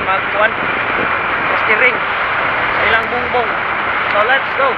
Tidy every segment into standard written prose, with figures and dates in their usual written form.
Magkuan sa steering sa ilang bungbong. So let's go.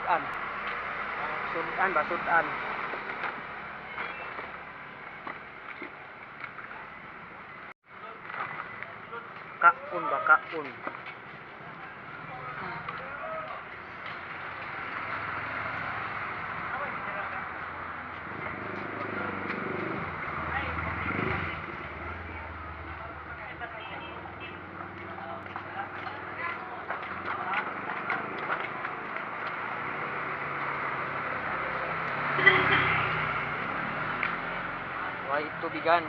Sudan. Sudan ba? Sudan. Kaon ba? Kaon. Way tubigan.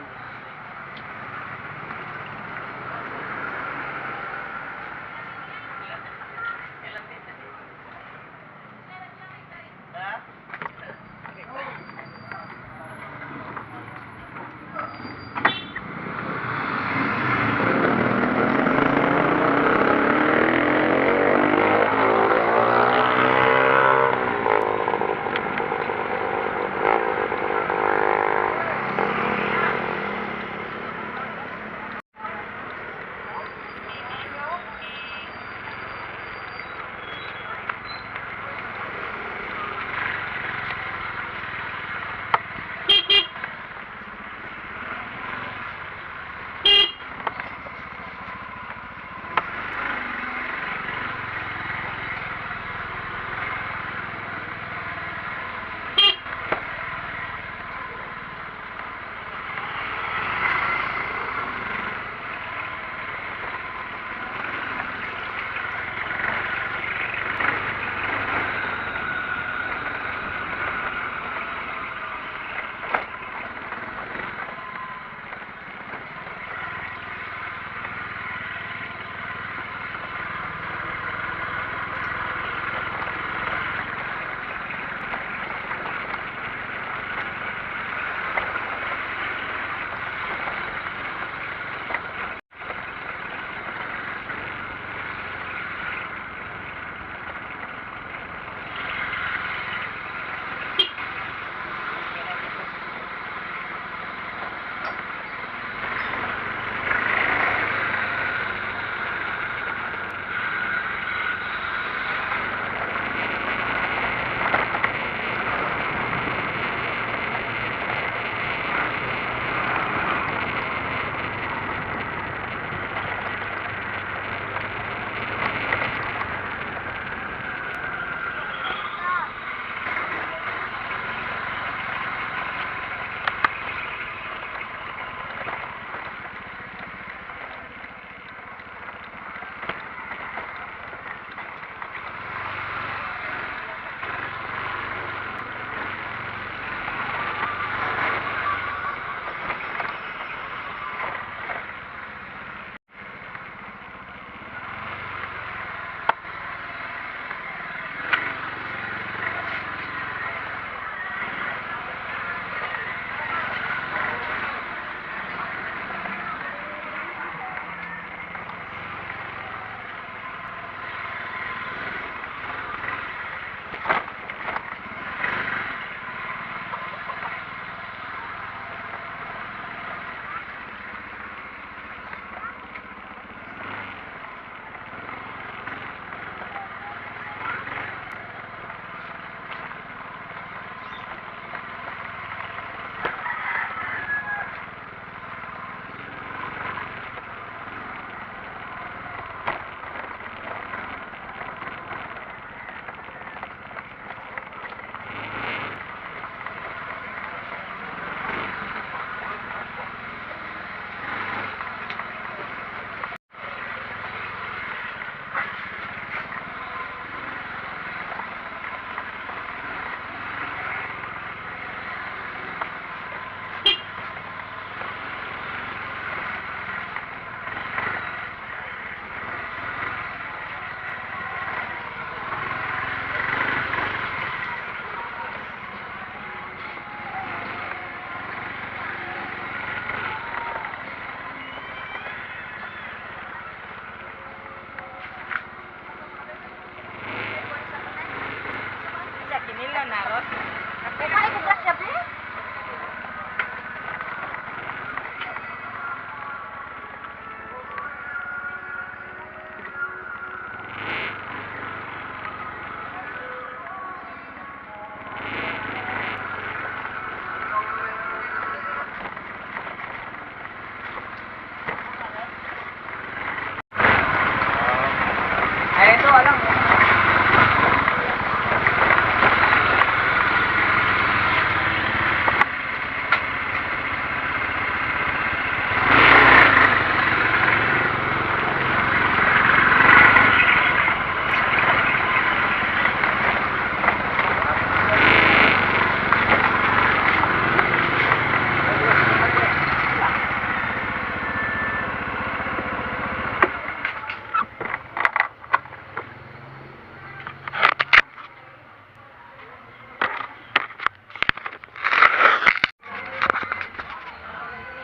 Lang.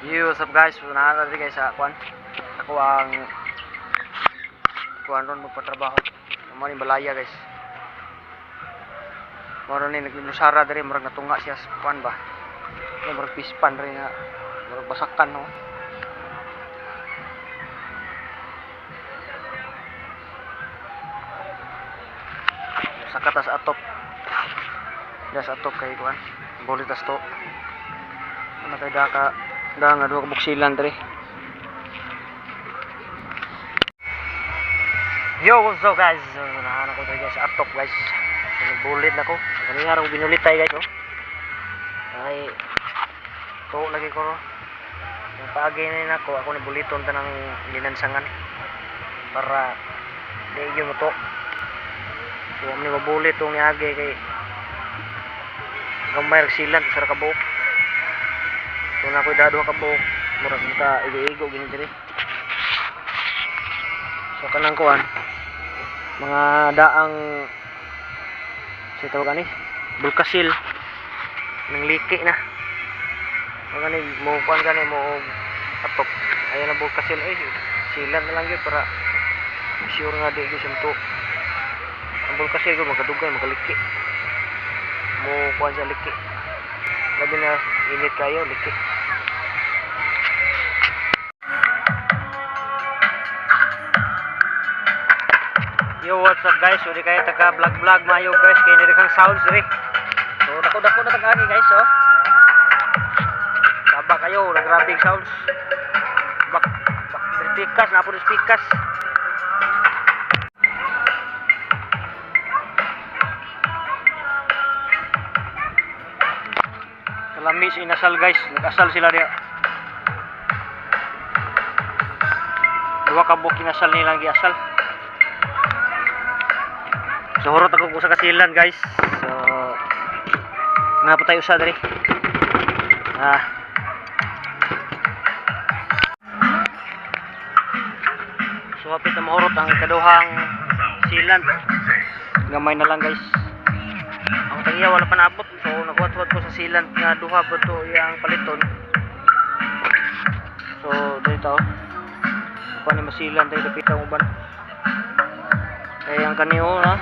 Yo, what's up, guys? So, naa diri, guys, sa kuan. Ako ang kuan ron magpatrabaho. Mao ni balaya, guys. Mao ni naglusara diri, murag natunga siya sa kuan ba. Ano, murag pispan rin nga. Murag basakan, no. Saka tas atop. Das atop kay kuan. Bulit tas to. Ano kay daka da nga duha ka buksilan diri. Yo, what's up, guys? So, naa na ko diri, guys, atop, guys. So, nagbulit na ko. Kanina ra ko binulit tayo, guys, oh. Ay to lagi ko ro. Yung paagi na nako, ako ni buliton tanang linansangan para di gyud mo to. So, amni mabulit tong niagi kay gamay ra silan sa ka buok. So na ko'y duha ka buok, murag maka igo-igo gini diri. So kanang kuan, mga daang sa tawag ani, bulkasil nang liki na. Mga ni mo kuan gani mo og atop. Ayan ang bulkasil ay silan na lang yun para sure nga di gyud siya to. Ang bulkasil ko makadugay makaliki. Mo kuan siya liki. Labi na init kayo liki. Yo, what's up, guys? So di kayo taga vlog vlog mayo, guys, kay diri kang sounds diri. So dako dako na tag-ani, guys, oh. Saba kayo, grabe sounds. Bak bak diri pikas na po diri pikas. Kalami si inasal, guys, nag-asal sila diya. Duha ka buok inasal nilang giasal. So hurot ako sa kasilan, guys. So nga pa tayo usa diri. Ah. So hapit na mahurot ang kaduhang silan. Gamay na lang, guys. Ang tangiya wala pa naabot. So nagwat-wat ko sa silan nga duha ba to iyang paliton. So dito pa ni masilan tayo dapita uban. Kaya ang kaniyo na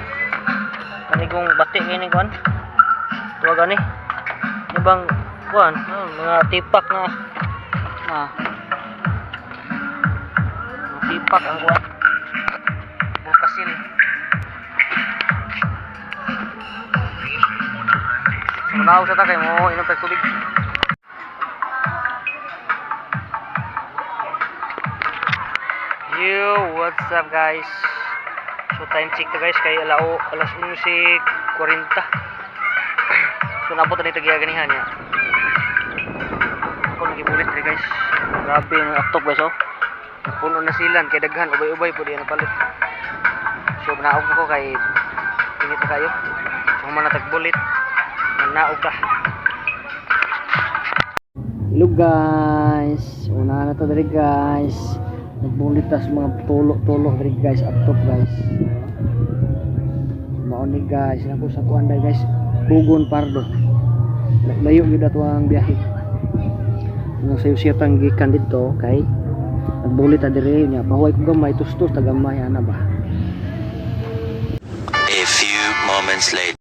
kanigong bati kini kuan. Tuwa gani. Ibang kuan, oh, mga tipak na na. Mga tipak ang kuan. Bukasil. So manaog sa ta kay mo inom tag tubig. Yo, what's up, guys? So time check ta, guys, kay alas 11:40. So nabot na dito giyaganihan niya. Ako nagibulit diri, guys. Grabe ang atop, guys, oh. Puno na silan kay daghan ubay-ubay pud diyan palit. So naog ko kay init na kayo. So human na tagbulit. Nanaog ka. Hello, guys. Una na to diri, guys. Nagbulit tas mga tulo-tulo diri, guys, atop, guys. Mao ni, guys, nako sa kuan day, guys. Pugon Pardo. Layo gyud ato ang biyahe. Nang sayo siya tang gikan didto kay nagbulit ta diri nya pahuway ko gamay, tustos ta gamay ana ba. A few moments later.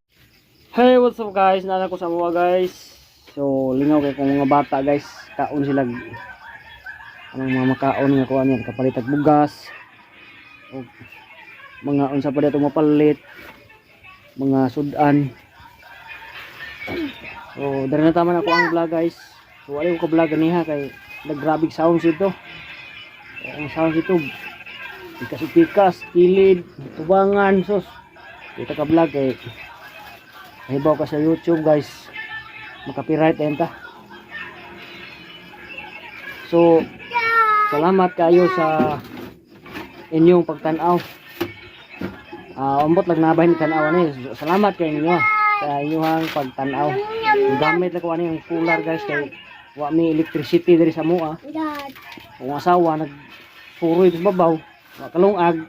Hey, what's up, guys? Naa ko sa mga, guys. So lingaw kay kung mga bata, guys, kaon sila anong mga makaon nga kuan yan, kapalit og bugas o mga unsa pa dito mapalit, mga sudan. So diri na taman ako ang vlog, guys. So wala ko ka vlog ganiha kay naggrabig sounds ito. Ang sounds ito Pikas-pikas, kilid, tubangan, sus. Kita ka vlog kay hibaw ka sa YouTube, guys. Maka-copyright ta. So, salamat kayo sa inyong pagtan-aw. Ah, ambot lang nabahin tan-aw ani. Salamat kay ninyo sa inyong pagtan-aw. Gamit lang ko ani ang cooler, guys, kay wa mi electricity diri sa mua. Kung asawa nagpuroy sa babaw, wa kalungag,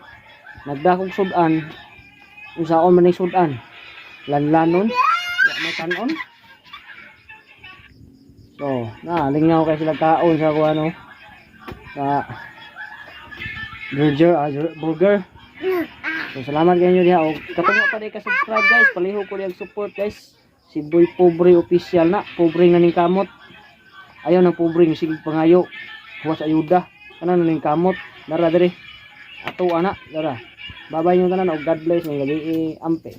nagdakog sudan, unsaon man ning sudan? Lanlanon, wa may kanon. So, na lingaw kay sila kaon sa kuan, no. Sa burger, burger. So, salamat kayo diha. Og katunga pa di ka subscribe, guys. Palihog ko diyang support, guys. Si Boy Pobre Official na. Pobre nga ning kamot. Ayaw ng pobre ng sige pangayo. Huwas ayuda. Kana na ning kamot. Dara diri. Ato ana, dara. Bye-bye yung tanan og God bless, may gabi, ampe.